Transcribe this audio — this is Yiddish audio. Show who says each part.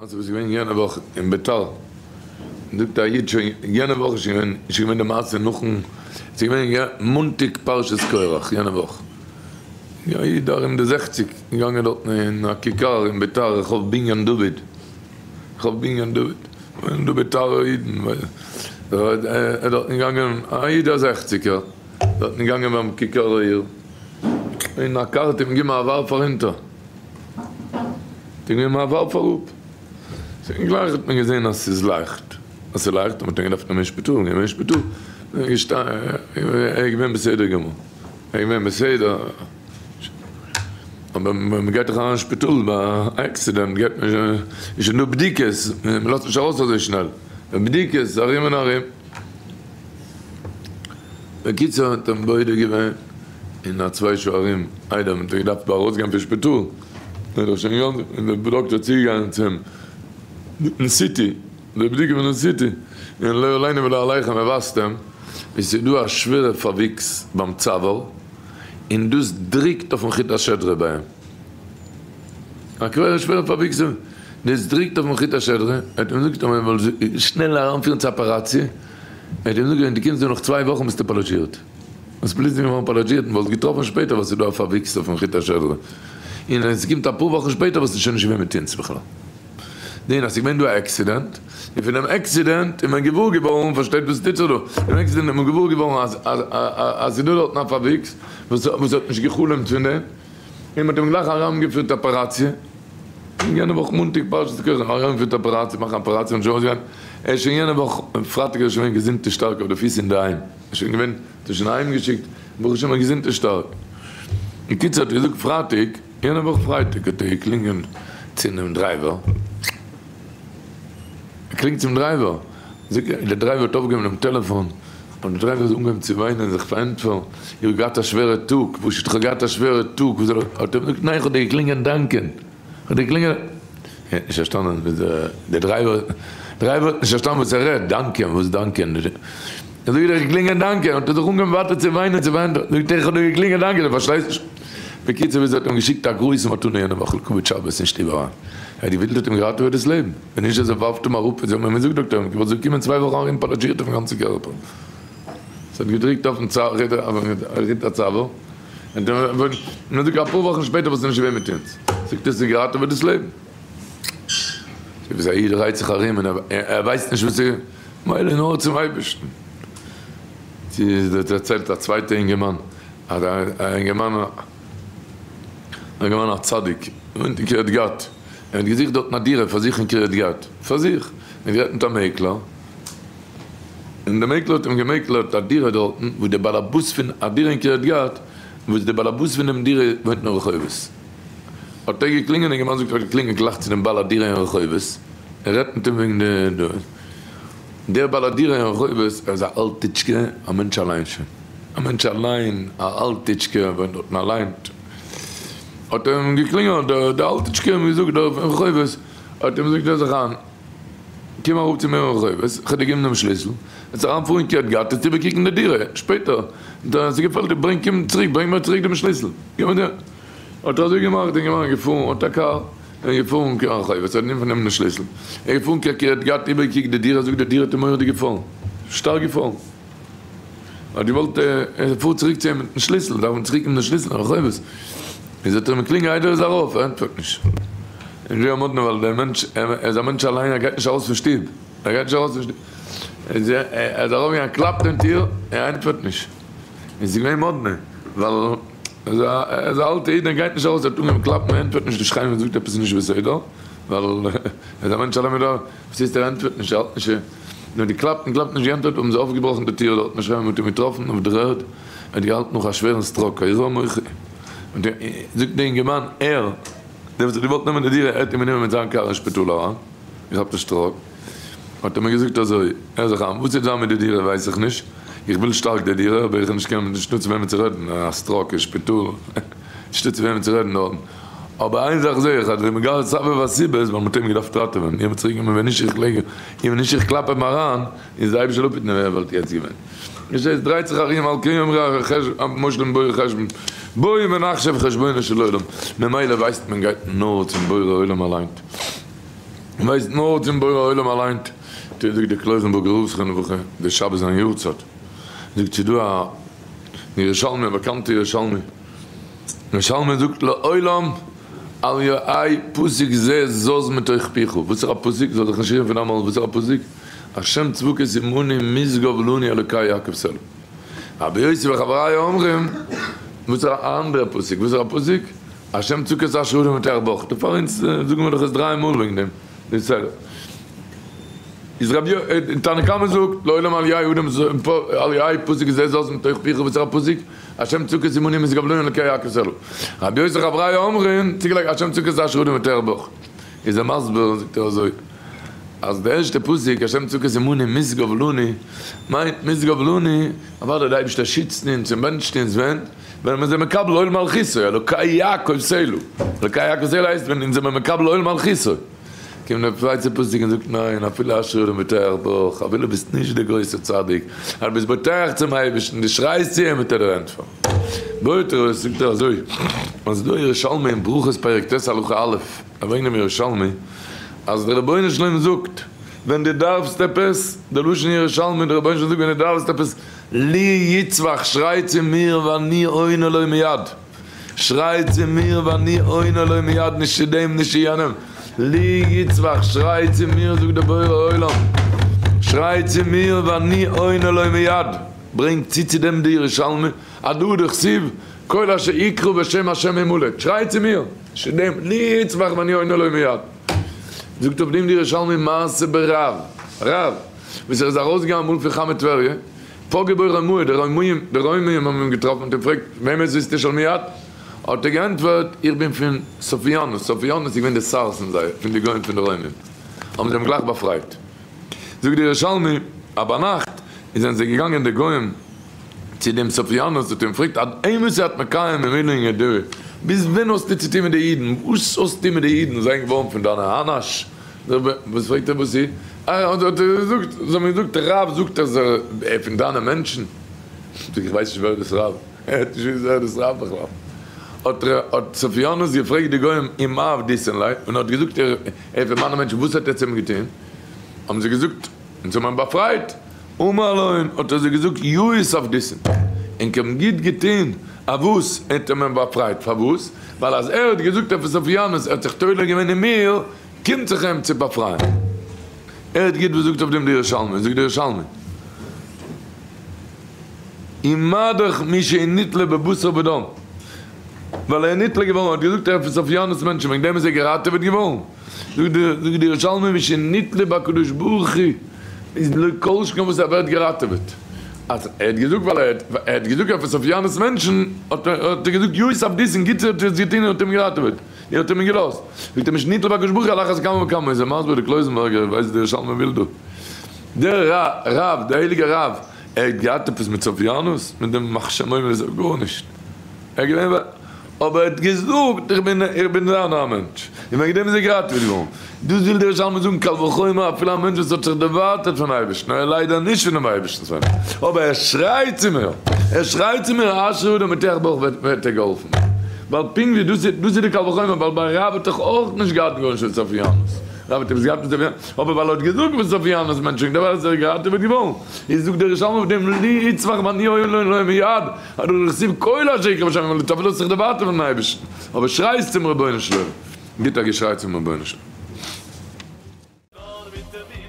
Speaker 1: אז ס'איז געווען יענע וואך אין ביתר, זאגט א איד שוין יענע וואך איז שוין געווען די מעשה נאכן, ס'איז געווען מאנטאג פרשת קרח יענע וואך, א איד ארום די זעכציג געגאנגען דארטן אין א כיכר אין ביתר רחוב בנין דוד, רחוב בנין דוד, וואוינען דא ביתר'ער אידן, איז דארטן געגאנגען א איד א זעכציגער, דארטן געגאנגען ביים כיכר העיר, און א קאר האט אים געגעבן א ווארף ארונטער. האט אים געגעבן א ווארף אראפ, און גלייך האט מען געזען אז ס'איז לייכט, אז ס'איז לייכט האט מען אים געדארפט נעמען אין שפיטאל, גענומען אין שפיטאל, ער איז געווען בסדר גמור, ער איז געווען בסדר, אבער מען גייט דאך אריין אין שפיטאל ביי א עקסידענט גייט מען שוין, איז שוין דא בדיקות, מען לאזט נישט ארויס אזוי שנעל, בדיקות ארום און ארום. בקיצור האט אים בודק געווען און א צוויי שעה ארום איידער מען האט געדארפט ארויסגיין פון שפיטאל איז ער שוין געווען און דער דאקטער איז צוגעגאנגען צו אים מיטן סיטי די בדיקה פונעם סיטי און לא עלינו ולא עליכם ער ווייזט אים ווי ס'איז דא א שווערע פארוויקס ביים צוואר און דאס דריקט אויפן חוט השדרה ביי אים א קווערע שווערע פארוויקס דאס דריקט אויפן חוט השדרה ער האט אים געזאגט אז מען זאל שנעל אריינפירן צו אפעראציע. ער האט אים געזאגט ווען דו קומסט דא נאך צוויי וואכן ביסטו פאלאזשירט. האסט פלוצלינג געווארן פאלאזשירט און וואלסט געטראפן שפעטער וואס איז דא א פארוויקס אויפן חוט השדרה. און ווען ס'קומט אפאר וואכן שפעטער וואלסטו שוין נישט געווען מיט אונז בכלל. דהיינו אז ס'איז געווען דא א עקסידענט, און פון דעם עקסידענט איז מען געוואר געווארן, פארשטייט וואס טוט זיך דא, פון דעם עקסידענט איז מען געוואר געווארן אז אז אז ס'איז דא דארטן א פארוויקס וואס וואס האט נישט גע'חלומ'ט פון דעם, און מ'האט אים גלייך אריינגעפירט אפעראציע. און יענע וואך מאנטאג פרשת קרח אריינגעפירט אפעראציע מאכן אפעראציע און שוין אויסגעהיילט, ער איז שוין יענע וואך פרייטאג איז ער שוין געווען געזונט און שטארק אויף די פיס אינדערהיים, ער איז שוין געווען, האט ער שוין אהיים געשיקט, ברוך השם געזונט און שטארק. בקיצור האט ער געזאגט פרייטאג, יענע וואך פרייטאג האט ער געקלינגען צו דעם דרייווער, ער קלינגט צום דרייווער, זאגט ער, דער דרייווער האט אויפגעהויבן דעם טעלעפאן, און דער דרייווער האט אנגעהויבן צו וויינען זיך פארענטפערן, איך האב געהאט א שווערע טאג, פשוט איך האב געהאט א שווערע טאג, וואס זאל איך, האט ער געזאגט, ניין איך האב דיר געקלינגען דאנקען, איך האב דיר געקלינגען, ער האט נישט פארשטאנען וואס דער דרייווער, דרייווער האט נישט פארשטאנען וואס ער רעדט, דאנקען, וואס דאנקען, ער זאגט איך האב געקלינגען דאנקען, האט ער זיך אנגעהויבן ווייטער צו וויינען, צו וויינען, זאגט ער איך האב דיר געקלינגען דאנקען, דו פארשטייסט נישט, בקיצור ווי אזוי האט אים געשיקט א גרויסע מתנה יענע וואך לכבוד שבת אין שטוב אריין, ער האט געווילט האט אים געראטעוועט דאס לעבן. ווען נישט אז ער ווארפט אים אראפ, זאל מען זאגט דאקטוירים, איך וואלט זיך געקומען צוויי וואכן ארום פאלאדזשירט אויפן גאנצן קערפער. עס האט געדריקט אויפן ריט הצוואר, און מען זאגט אפאר וואכן שפעטער וואלסטו נישט געווען מיט אונז. זאגט ער, עס איז געראטעוועט דאס לעבן. זאגט עס א איד דרייט זיך ארום און ער ווייסט נישט וואס צו, מילא נאר צום אייבערשטן. צו דערציילט א צווייטע אינגערמאן, אז א אינגערמאן, א אינגערמאן א צדיק, וואוינט אין קרית גת, ער האט געזוכט דארטן א דירה פאר זיך אין קרית גת, פאר זיך, און גערעדט מיט א מעקלער, און דער מעקלער האט אים געמעקלערט א דירה דארטן, וואס דער באלעבאס פון א דירה אין קרית גת, וואס דער באלעבאס פון דעם דירה וואוינט אין רחובות. האט ער געקלינגען, אינגערמאן זאגט ער האט געקלינגען גלייך צו דעם בעל הדירה אין רחובות, ער רעדט מיט אים וועגן די דירה, דער בעל הדירה אין רחובות, ער איז א אלטיטשקע, א מענטש אליין שוין, א מענטש אליין, א אלטיטשקע, ער וואוינט דארטן אליין. האט ער אים געקלינגען, האט דער אלטיטשקע אים געזאגט דארט אין רחובות, האט אים געזאגט הער זיך איין, קום אראפ צו מיר אין רחובות, איך וועל דיר געבן דעם שליסל, וועסט אריינפארן אין קרית גת, וועסט איבערקוקן די דירה, שפעטער, ווען ס'געפעלט דיר, ברענג, קום צוריק, ברענג מיר צוריק דעם שליסל, גיב מיר די, האט ער אזוי געמאכט, דער אינגערמאן איז געפארן, האט א קאר, און געפארן קיין רחובות, האט גענומען פון אים דעם שליסל, ער איז געפארן קיין קרית גת, איבערגעקוקט די דירה, זאגט די דירה האט אים מורא'דיג געפאלן, שטארק געפאלן. האט געוואלט ער פארט צוריק צו אים מיטן שליסל, דארף מען צוריק נעמען דעם שליסל אין רחובות, איז האט ער אים געקלינגען איידער ער איז ארויף, ער ענטפערט נישט, איז זייער מאדנע ווייל דער מענטש ער איז א מענטש אליין ער גייט נישט ארויס פון שטוב, ער גייט נישט ארויס פון שטוב, איז ער איז ארויף געגאנגען קלאפט אין טיר, ער ענטפערט נישט, איז געווען מאדנע ווייל ער איז א אלטע איד ער גייט נישט ארויס, ער האט אנגעהויבן קלאפן ער ענטפערט נישט, די שכנים האבן געזאגט עפעס איז נישט בסדר, ווייל ער איז א מענטש אליין מיט א, וואס הייסט ער ענטפערט נישט ער האלט נישט. נאר געקלאפט און געקלאפט נישט געענטפערט האבן זיי אויפגעבראכן די טיר דארט נישט מען האט אים געטראפן אויף דער ערד ער האט געהאלטן נאך א שווערן stroke א אירוע מוחי און זאגט די אינגערמאן ער דער וואס האט געוואלט נעמען די דירה ער האט אים גענומען מיט זיין קאר אין שפיטאל אריין געכאפט א stroke האט ער מיר געזאגט אזוי הער זיך איין וואס וועט זיין מיט די דירה ווייס איך נישט איך וויל שטארק די דירה אבער איך האב נישט קיין נישטא צו וועמען צו רעדן א stroke אין שפיטאל נישטא צו וועמען צו רעדן דארטן. אבער איין זאך זעה איך אז די מגלה סבב הסיבה איז ווייל מ'האט אים געדארפט ראטעווען, איך בין צוריק געקומען ווען נישט איך לייג און ווען נישט איך קלאפ אים אריין איז די אייבישטער אפהיטן ווער ער וואלט יעצט געווען. נישט עס דרייט זיך ארום על כן יאמרו מושלים בואו חשבון בואו ונחשב חשבונו של עולם ממילא ווייסט מען גייט נאר צום בורא עולם אליין. ווייסט נאר צום בורא עולם אליין. טוט זאגט דער קלויזענבורגער רב זכרונו לברכה די שבת זיין יארצייט זאגט ס'איז דא א ירושלמי א באקאנטע ירושלמי ירושלמי זאגט לעולם אל יהא פסוק זה זז מתוך פיך וואס איז א פסוק זאל זיך נישט רירן פון דיין מויל וואס איז א פסוק השם צבקות עמנו משגב לנו אלוקי יעקב סלה רבי יוסי וחבריו אומרים וואס איז א אנדערע פסוק וואס איז א פסוק השם צבקות אשרי אדם בוטח בך, דערפאר אונז זאגן מיר דאך עס דריי מאל וועגן דעם, די סדר איז רבי י, תנא קמא זאגט לעולם אל יהא אדם אל יהא פסוק זה זז מתוך פיך וואס איז א פסוק השם צבקות עמנו משגב לנו אלקי יעקב סלה, רבי יוסי וחבריו אומרים צוגעלייגט השם צבקות אשרי אדם בוטח בך, איז ער מסביר זאגט ער אזוי אז די ערשטע פסוק השם צבקות עמנו משגב לנו מיינט משגב לנו אוודאי די אייבערשטער שיצט אונז און בענטשט אונז ווען ווען מיר זענען מקבל עול מלכותו, אלוקי יעקב סלה, אלוקי יעקב סלה הייסט ווען אונז זעמער מקבל עול מלכותו, קומט דער צווייטער פסוק און זאגט ניין, אפילו אשרי אדם בוטח בך, אפילו ביסט נישט דער גרויסער צדיק, אבער ביסט בוטח צום אייבערשטן, דו שרייסט צו אים וועט ער דיר ענטפערן. בויעט ער עס, זאגט ער אזוי, אז דא ירושלמי אין ברכות פרק ט' הלכה א', ער ברענגט דעם ירושלמי, אז דער רבונו של עולם זאגט, ווען דו דארפסט עפעס, דער לשון ירושלמי, דער רבונו של עולם זאגט ווען דו דארפסט עפעס, לי יצווח, שריי צו מיר ואני עונה לו מיד, שריי צו מיר ואני עונה לו מיד, נישט צו דעם נישט צו יענעם, לי יצווח, שריי צו מיר זאגט דער בורא עולם, שריי צו מיר ואני עונה לו מיד, ברענגט צו צו דעם די ירושלמי, הדא הוא דכתיב, כל אשר יקראו בשם השם ימלט, שריי צו מיר, נישט צו דעם, לי יצווח ואני עונה לו מיד, זאגט אויף דעם די ירושלמי מעשה ברב, רב. וואס ער איז ארויסגעגאנגען אמאל פון חמי טבריה, פגעו בו רומאי, די רוימיים די רוימיים האבן אים געטראפן און געפרעגט, וועמענס ביסטו של מי את? האט ער געענטפערט, איך בין פון סופיאנוס, סופיאנוס איז געווען די שר פון זיי, פון די גוים פון די רוימים, האבן זיי אים גלייך באפרייט. זאגט די ירושלמי, אז ביינאכט זענען זיי געגאנגען די גוים צו דעם סופיאנוס, האט ער אים געפרעגט, עד אימתי את מקיים עמנו ידוע, ביז ווען האסטו צו טון מיט די אידן, וואס האסטו מיט די אידן, זיי זענען געווארן פון דיינע האנאש, וואס פרעגט ער וואס איז? אה האט ער געזאגט, זיי האבן געזאגט רב זאגט אז ער איז פון דיינע מענטשן, זאג איך ווייס נישט ווער דאס רב, ער האט נישט געוואוסט ווער דאס רב בכלל, האט האט סופיאנוס געפרעגט די גוים אם עבדיתון ליה, און האט געזאגט ער איז פון מיינע מענטשן וואס האט עטץ אים געטון? האבן זיי געזאגט אונז האבן אים באפרייט, אמר להון האט ער זיי געזאגט יאות עבדיתון, ענק האבן גוט געטון, א וואס האט אים באפרייט פארוואס? ווייל אז ער האט געזאגט אויף סופיאנוס ער האט זיך תולה געווען אין מיר, קומט זיך אים צו באפרייען. ער האט גוט וואס זאגט אויף דעם די ירושלמי, זאגט די ירושלמי, ומה דאך מי שנתלה בבשר ודם, ווייל ער איז נתלה געווארן, האט געזאגט ער איז סופיאנוס מענטשן, וועגן דעם איז ער געראטעוועט געווארן, זאגט די זאגט די ירושלמי, מי שנתלה בקדוש ברוך הוא, איז לא כל שכן וואס ער ווערט געראטעוועט. אז ער האט געזאגט ווייל ער האט ער האט געזאגט אויף סופיאנוס מענטשן, האט ער געזאגט יוסף דיסן גוט האט ער עס געטון און האט אים געראטעוועט. איר האט אים געלאזט. זאגט ער משנתו בקדוש ברוך הוא על אחת כמה וכמה איז ער מסביר די קלויזענבורגער ווייסט די ירושלמי וויל דא. דער רב דער הייליגער רב ער האט געהאט עפעס מיט סופיאנוס מיט דעם ימח שמו גארנישט ער איז געווען אבער ער האט געזאגט איך בין איך בין זיין א מענטש און וועגן דעם איז ער געראטעוועט געווארן. דאס וויל דער ירושלמי זאגן קל וחומר אפילו א מענטש וואס האט זיך דערווייטערט פון אייבערשטן ער איז ליידער נישט פונעם אייבערשטנ'ס מענטש אבער ער שרייט צו מיר ער שרייט צו מיר אשרי אדם בוטח בך ווערט ער געהאלפן. ווייל פונקט ווי דאס איז דאס איז די קל וחומר ווייל ביי רב האט דאך אויך נישט געהאט גארנישט מיט סופיאנוס, רב האט עפעס געהאט מיט סופיאנוס? אבער ווייל ער האט געזאגט מיט סופיאנוס מענטשן דערווייל איז ער געראטעוועט געווארן, איז זאגט דער ירושלמי אויף דעם לי יצמח ואני אוהב לו לו מיד, הדא דכתיב כל אשר יקרא בשם ימלא אפילו האסט זיך דערווייטערט פונעם אייבערשטן, אבער שרייסט צום רבונו של עולם, גיט א געשריי צום רבונו של עולם.
Speaker 2: נאר מיט.